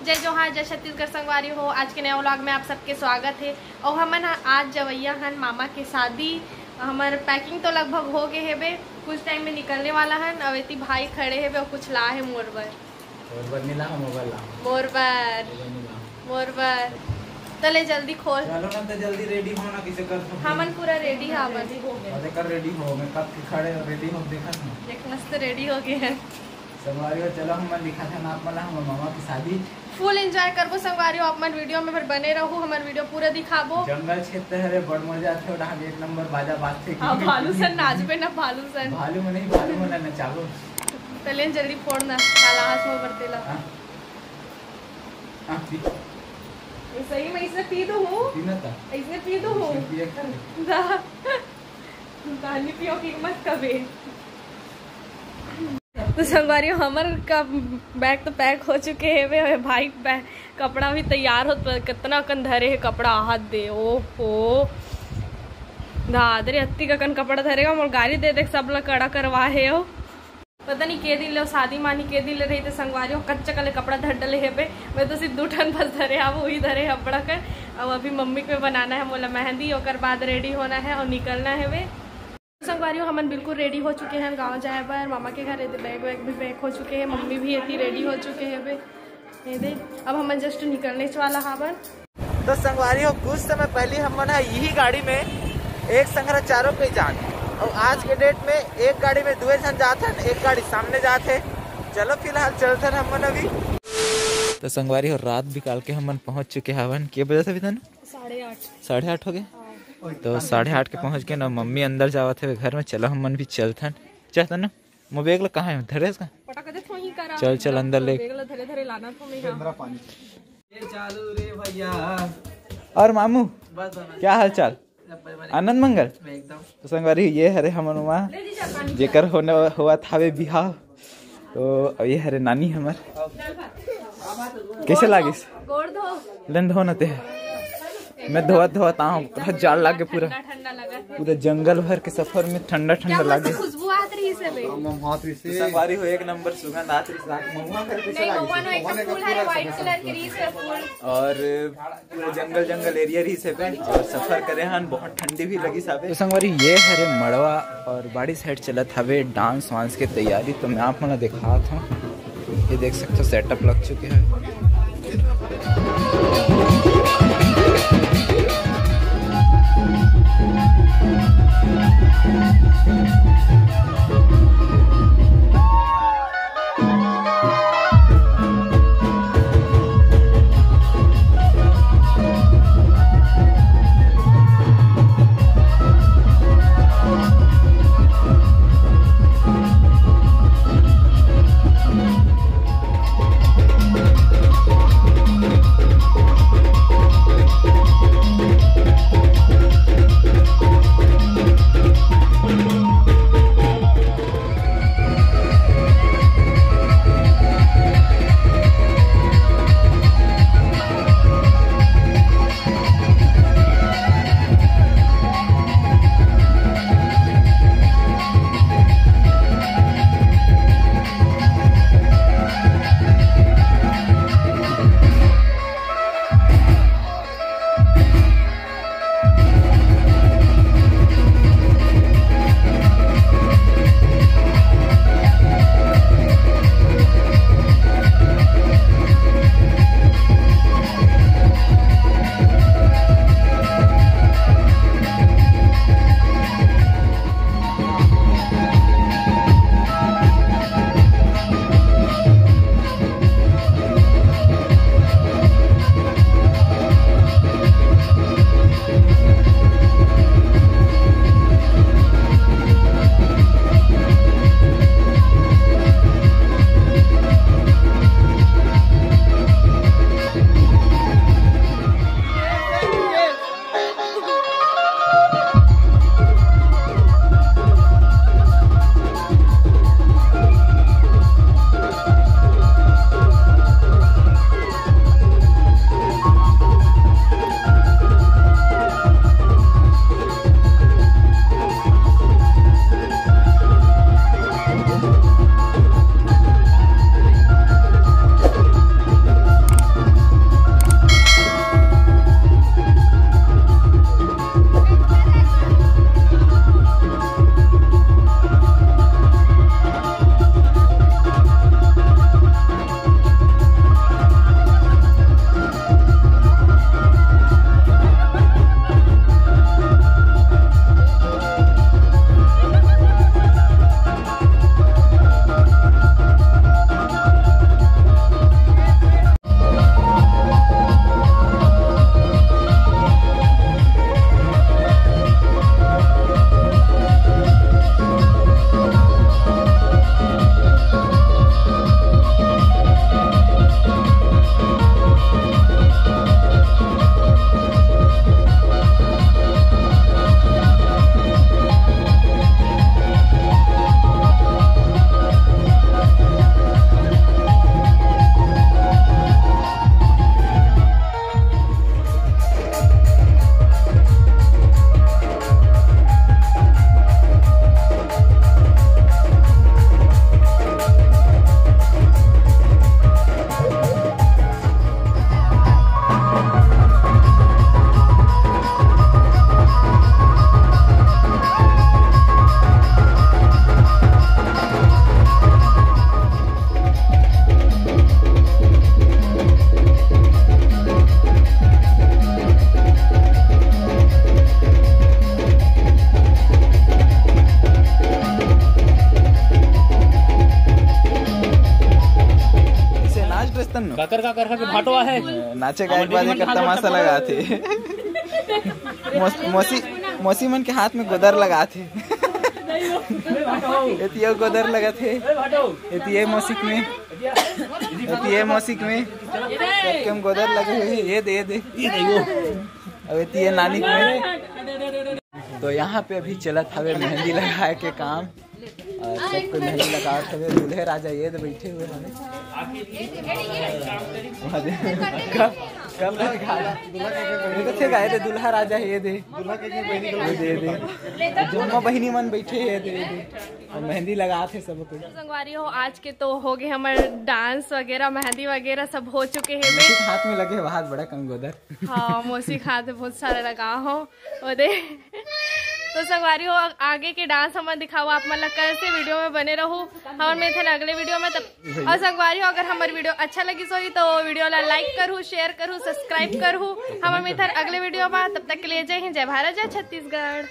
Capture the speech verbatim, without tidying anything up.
जय जोहार, जय छत्तीसगढ़ संगवारी हो। आज के नया व्लॉग में आप सबके स्वागत है। और हमन ह-, आज जवैया हन मामा के शादी। हमर पैकिंग तो लगभग हो गए हेबे, कुछ टाइम में निकलने वाला हन। अब एती भाई खड़े हेबे और कुछ ला है मोर बर। मोर बर नहीं ला, मोर बर ला। मोर बर। मोर बर नहीं ला। मोर बर। तो ले जल्दी खोल। चलो ना, तो जल्दी रेडी हो ना, किसे कर सकते हैं। हमन पूरा रेडी हावन। और देखा रेडी हो, मैं कब के खड़े रेडी हो, देखा ना। देख, मस्त रेडी हो गए हैं। संगवारी हो, चलो हमन दिखाथन आप मन ला हमर मामा के शादी। फुल एंजॉय करबो संगवारी हो, आप मन वीडियो में फिर बने रहू, हमर वीडियो पूरा दिखाबो। जंगल क्षेत्र हरे, बड़ मजा आथे, ओड़ा हम एक नंबर बाजा बाजथे। अब भालू सन नाचबे ना, भालू सन। भालू में नहीं, भालू में ना नचाबो। तो लेन जल्दी फोड़ ना, काला हाथ में बरतेला। हाँ। हाँ, पी। ये सही में इसने पी दो हूँ। पीना था। इसने पी दो हूँ। इसने पिए कर। दा। पानी पियो कि मत कबे। तो संगवारी हो, हमर का बैग तो पैक हो चुके हेबे, और भाई बैग, कपड़ा भी तैयार होत, पर कितना अकन धरे हे कपड़ा, हाथ दे, ओहो। दादरे अत्ती अकन कपड़ा धरेगा, मोर गाड़ी दे दे, सब ला कड़ा करवा हे हो। पता नहीं के दिन ले शादी मानी, के दिन ले रही, तो संगवारी हो, कच्चा कले कपड़ा धर डले हेबे। मैं तो सिर्फ दू ठन बस धरे हाव, वही धरे हे अब्बड़ अकन। अब अभी मम्मी के बनाना है मोला मेहंदी, ओकर बाद रेडी होना है और निकलना हेबे। संगवारी हो, हमन बिल्कुल रेडी हो चुके हैं गांव जाए बर। मामा के घर एदे बैग वैग भी पैक हो चुके हैं, मम्मी भी एती रेडी हो चुके हैं बे। ये दे, अब हमन जस्ट निकलने वाला हावन। तो संगवारी हो, कुछ समय पहले हमन ह यही गाड़ी में एक संघरा चारों कोई जान, और आज के डेट में एक गाड़ी में दुए झन जात हन, एक गाड़ी सामने जात है। चलो फिलहाल चलथन हमन अभी। तो संगवारी हो, रात बिकाल के हमन पहुंच चुके हावन। के बजे से भी तनु? साढ़े आठ। साढ़े आठ हो गए। हाँ। तो साढ़े आठ के पहुंच के ना, मम्मी अंदर जावत हे घर में। चलो हमन भी चलथन। चल तनु, मोर बैग ला कहाँ है? धरे इसका? पटक दे थोही करा। चल, चल, अंदर ले। बैग ला धरे धरे लाना थो मैं यहाँ। ये चालू रे भैया। और मामू, बस, बस। क्या हाल चाल? सब बढ़िया। आनंद मंगल? मैं एकदम। तो संगवारी, ये हरे हमन उमा, जेकर होने हुआ थावे बिहाव। तो अब ये हरे नानी हमर। कैसे लागिस? गोड़ धो। लेन धो न ते। मैं धोवत धोवत आऊँ, बहुत जाड़ लागे पूरा। ठंडा ठंडा लगा। पूरा जंगल भर के सफर में ठंडा ठंडया ठंडा मस्त लागे। खुशबू आत रही से बे। हम हाथ रही से। संगवारी हो, एक नंबर सुगंध आत रही से। महुआ घर कैसे नहीं, लागे? महुआ नहीं, एक फूल है व्हाइट कलर के रही से फूल। और पूरा जंगल जंगल एरिया रही से बे। और सफर करे हन, बहुत ठंडी भी लगी साबे। तो संगवारी, ये हरे मड़वा और बाड़ी साइड चलत हवे डांस वांस के तैयारी। तो मैं आप मन ला दिखात हूँ, ये देख सकते हो सेटअप लग चुके हैं। करका करका के भाटो आहे। नाचे गाए के बाद एक तमाशा लगाथे। मौस-, मौसी, मौसी मन के हाथ में गोदर लगाथे। एतियो गोदर लगाथे। एतिये मौसिक में, एतिये मौसिक में सबके में गोदर लगे हुए हे। ये दे, ये दे। अब एतिये नानिक में। तो यहाँ पे अभी चलत हवे मेहंदी लगाए के काम। और सबको मेहंदी लगावत हवे। दूल्हे राजा ये दे बैठे हुए हवे। वहाँ दे। कम, कम लगा। ये तो थे गाए दे, दूल्हा राजा ये दे। ये दे, ये दे। जुम्मा बहिनी मन बैठे हे, ये दे, ये दे। और मेहंदी लगाथे सबको। संगवारी हो, आज के तो हो गए हमर डांस वगैरह, मेहंदी वगैरह सब हो चुके हे। हाथ में लगे हे, हाथ बड़ा कम गोदर। हाँ, मौसी के हाथ बहुत सारा लगा हो। ओदे। तो संगवारी हो, आगे के डांस हमन दिखाओ आप मन ला। कल से वीडियो में बने रहू। हमन मिलथन अगले वीडियो में। तब और संगवारी हो, अगर हमर वीडियो अच्छा लगिस होही तो वीडियो ला लाइक करू, शेयर करू, सब्सक्राइब करू। हमन मिलथन अगले वीडियो में। तब तक के लिए जय हिंद, जय भारत, जय छत्तीसगढ़।